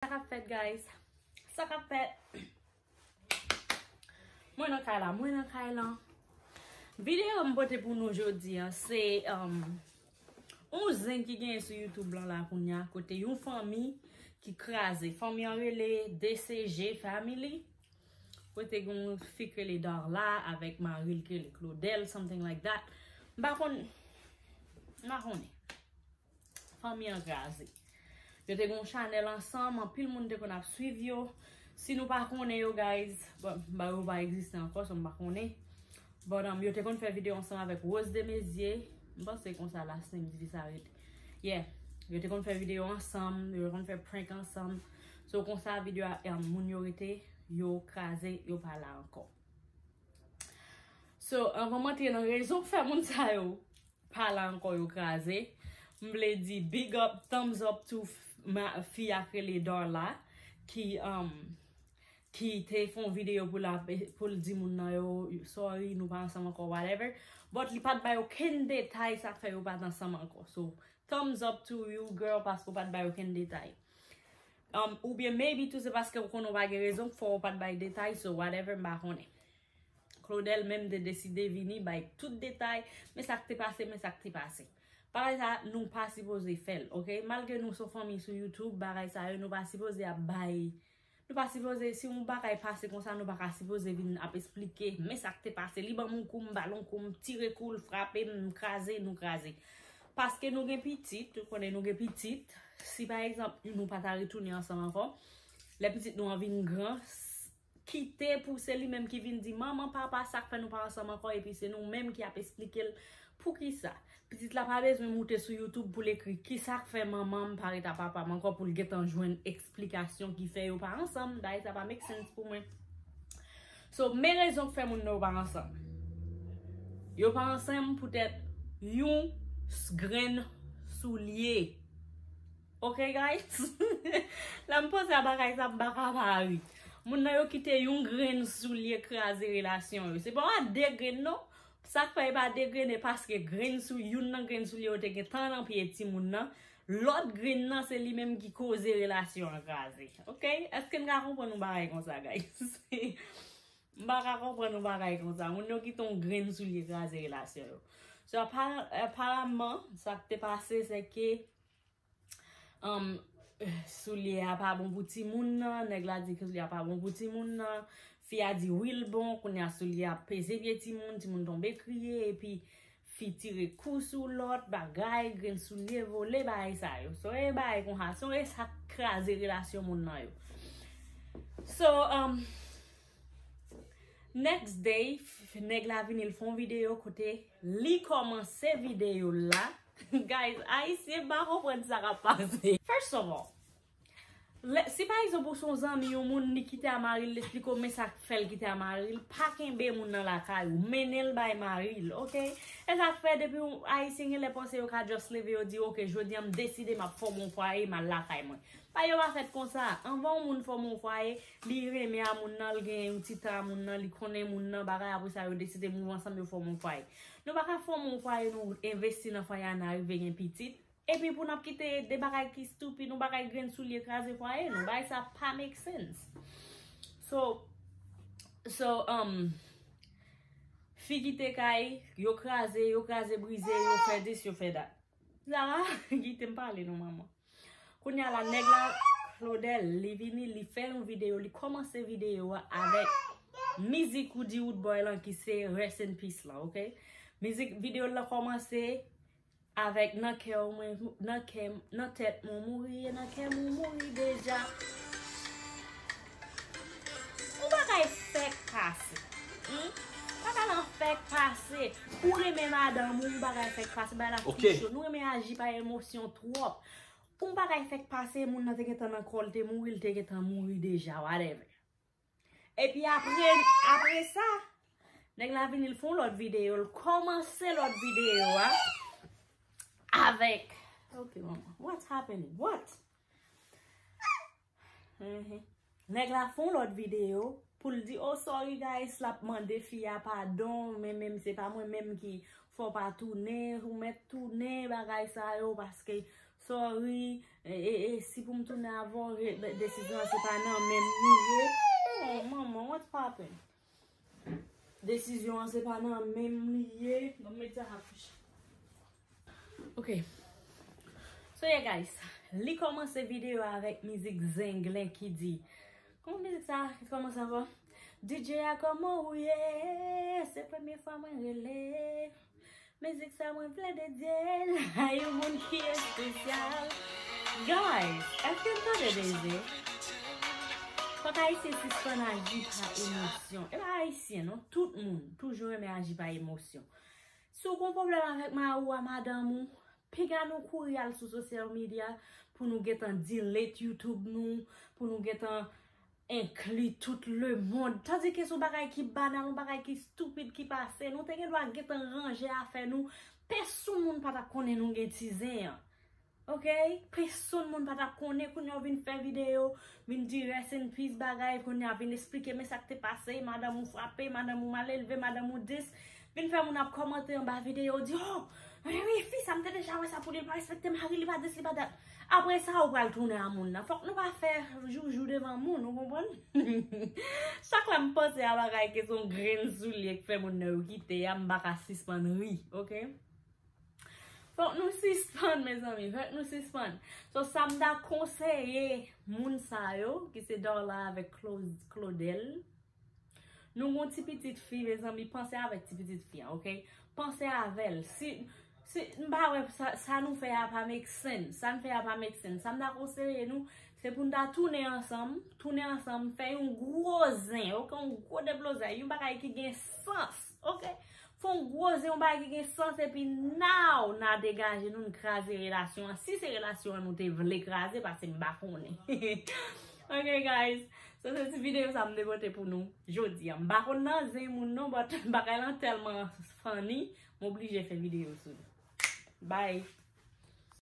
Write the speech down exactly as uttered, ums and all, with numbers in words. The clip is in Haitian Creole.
Sa k ap fèt, guys? Sa k ap fèt? Mwen nan kay la, mwen nan kay la. Videyo m pote pou nou jodi a, se um, yon zen ki genyen sou YouTube lan la kounye a, kote yon fanmi ki kraze. Fanmi an rele D C G Family. Kote gen yon fi k rele Darla avèk mari l ki rele Claudel, something like that. M pa konn, m pa konnen. Fanmi an kraze. Yo te gen yon chanèl ansanm, anpil moun te konn ap swiv yo. Si nou pa konnen yo, guys, bon, ba yo pa egziste ankò, so m pa konnen. But um, yo te konn fè videyo ansanm avèk Rose Desmaiziers. M panse konsa last name di sa rete. Yeah. Yo te konn fè videyo ansanm, yo te konn fè prank ansanm. So konsa videyo a, um, moun yo rete, yo kraze, yo pa la ankò. So, anvan m antre nan rezon k fè moun sa yo pa la ankò, yo kraze, m vle di big up, thumbs up to f- ma, fi a k rele Darla, ki, um, ki te fè yon videyo pou l ap- pou l di moun nan yo, sorry, nou pa ansanm ankò, whatever. But li pa t bay okenn detay sa k fè yo pa t ansanm ankò. So, thumbs up to you, girl, paske w pa t bay okenn detay. Um, oubyen maybe tou se paske w konnen w pa gen rezon k fè w pa t bay detay, so whatever, m pa konnen. Claudel menm te deside vini bay tout detay, men sa k te pase, men sa k te pase. Bagay sa, nou pa sipoze fè l, oke? Malgre nou se yon fanmi sou YouTube, bagay sa yo, nou pa sipoze ap bay. Nou pa sipoze, si yon bagay pase konsa, nou pa ka sipoze vin ap esplike, men sa k te pase, li ban m yon kou, m ba l yon kou, m tire kou, l frape m, m kraze, nou kraze. Paske nou gen pitit, ou konnen nou gen pitit, si pa egzanp, nou pa ta retounen ansanm ankò, lè pitit nou an vin gran, s- kite pou se li menm ki vin di, "Manman, papa, sa k fè nou pa ansanm ankò?" Epi se nou menm ki ap esplike l poukisa. Pitit la pa bezwen moute sou YouTube pou l ekri, "Kisa k fè manman m pa ret a papa m ankò?" pou l gentan jwenn eksplikasyon ki fè yo pa ansanm. Dayè sa pa make sense pou mwen. So, men rezon k fè moun nan yo pa ansanm. Yo pa ansanm poutèt yon s- grenn soulye. Ok, guys? Lè m panse a bagay sa, m pa ka pa ri. Moun nan yo kite yon grenn soulye kraze relasyon yo. Se pa de grenn non. Sa k fè e pa de grenn, e paske grenn sou youn nan grenn soulye yo te gen tan nan pye timoun nan. Lòt grenn nan se li menm ki koze relasyon an kraze. Ok? Èske n ka konprann yon bagay konsa, guys? M pa ka konprann yon bagay konsa. Moun yo kite yon grenn soulye kraze relasyon yo. So, apa- aparaman, sa k te pase, se ke um, soulye a pa bon pou timoun nan, nèg la di ke soulye a pa bon pou timoun nan, fi a di wi l bon, kounye a soulye a peze pye timoun, timoun tonbe kriye, epi fi tire kou sou lòt, bagay, grenn soulye vole, bagay sa yo. So, e bagay konsa, so, e sa k kraze relasyon moun nan yo. So, um, next day, f- nèg la vini, l fè yon videyo kote li kòmanse videyo l la. Guys, Ayisyen pa konprann sa k ap pase. First of all, lè- si pa egzanp ou se yon zanmi yon moun, li kite a mari l, l esplike w men sa k fè l kite a mari l, pa kenbe moun nan lakay ou, mennen l bay mari l, ok? E sa k fè depi yon Ayisyen gen lè panse yo ka just leve, yo di, "Ok, jodi a m deside m ap fòme yon fwaye, m al lakay mwen." Pa yo pa fèt konsa. Anvan yon moun fòme yon fwaye, li renmen a moun nan, li gen yon ti tan a moun nan, li konnen moun nan, bagay, apre sa yo deside move ansanm, yo fòme yon fwaye. Nou pa ka fòme yon fwaye, nou envesti nan fwaye a, n a rive gen pitit. Epi pou n ap kite de bagay ki stupid, yon bagay grenn soulye kraze fwaye nou. Bagay sa pa make sense. So, so, um, fi kite kay, yo kraze, yo kraze brize, yo fè this, yo fè that. Zara, kite m pale non, manman. Kounye a la, nèg la, Claudel, li vini, li fè yon videyo, li kòmanse videyo a avèk mizik Roody Roodboy lan ki se Rest in Peace lan, ok? Mizik videyo la kòmanse avèk nan kè w mwen, nan kè m, nan tèt mwen mouri, e nan kè m ou mouri deja. Ou bagay fèk pase. Hmm? Bagay lan fèk pase. Ou renmen madanm ou, ou bagay fèk pase. Bagay la Ok. Ficho. Nou renmen aji pa emosyon twòp. Ou bagay fèk pase, moun nan te gentan nan kò l, te mouri, l te gentan mouri deja, whatever. Epi apre, apre sa, nèg la vini, l fè yon lòt videyo, l kòmanse lòt videyo a avèk. Ok, manman, what's happening? What? Mhm. Nèg la fè yon lòt videyo pou l di, oh, sorry, guys, l ap mande fi a padon, men menm se pa mwen menm ki fè w pa tounen, ou mèt tounen, bagay sa yo, paske s- Sorry, e, e, e, si pou m tounen avè w, re- de- desizyon an se pa nan men m li ye. Oh, manman, what happened? Desizyon an se pa nan men m li ye. Bon, m met sa a kouche. Ok. So yeah guys, li kòmanse videyo avèk mizik Zenglen ki di, kòman mizik sa ki kòmanse ankò? D J a, kòman ou ye? Se premye fwa mwen rele. Mizik sa mwen vle dedye l a yon moun ki espesyal. Guys, èske n tande beze? Fòk ayisyen sispann aji pa emosyon. E pa ayisyen non, tout moun toujou renmen aji pa emosyon. Si w gen yon pwoblèm avèk mari w a, madanm ou, piga nou kouri al sou social media pou nou gentan delete YouTube nou, pou nou gentan enkli tout lemonn. Tandike se yon bagay ki banal, yon bagay ki stupid ki pase. Nou te gen dwa gentan ranje afè nou. Pèsonn moun pa t ap konnen nou gen ti zen an. Ok? Pèsonn moun pa t ap konnen. Kounye a w vin fè videyo, vin di rest in peace bagay. Kounye a vin esplike men sa k te pase. Madanm ou frape, madanm ou malelve, madanm ou dis. Vin fè moun ap kòmante anba videyo, di, oh, men wi, fi sa m te deja wè sa pou li, li pa respekte mari, li pa dis, li pa dat. Apre sa, ou pral tounen a moun nan. Fòk nou pa fè joujou devan moun, ou konprann? Chak lè m panse a bagay ke se yon grenn soulye k fè moun nan yo kite a, m pa ka sispann ri, ok? Fòk nou sispann, mezanmi, fòk nou sispann. So, sa m ta konseye moun sa yo, ki se Darla avèk Clo- Claudel, nou gon ti pitit fi, mezanmi, panse avèk ti pitit fi an, ok? Panse avè l. Si, si, m pa wè sa, sa nou fè a pa make sense. Sa n fè a pa make sense. Sa m ta konseye nou, se pou n ta tounen ansanm, tounen ansanm, fè yon gwo zen, ok? Yon gwo deblozay, yon bagay ki gen sans, ok? Fè yon gwo zen, yon bagay ki gen sans, epi now, n a degaje nou, n kraze relasyon an. Si se relasyon an nou te vle kraze, paske m pa konnen. Ok, guys. So, se ti videyo sa m te pote pou nou jodi a. M pa konn nan zen moun non, but bagay lan tèlman funny, m oblije fè videyo sou li. Bye.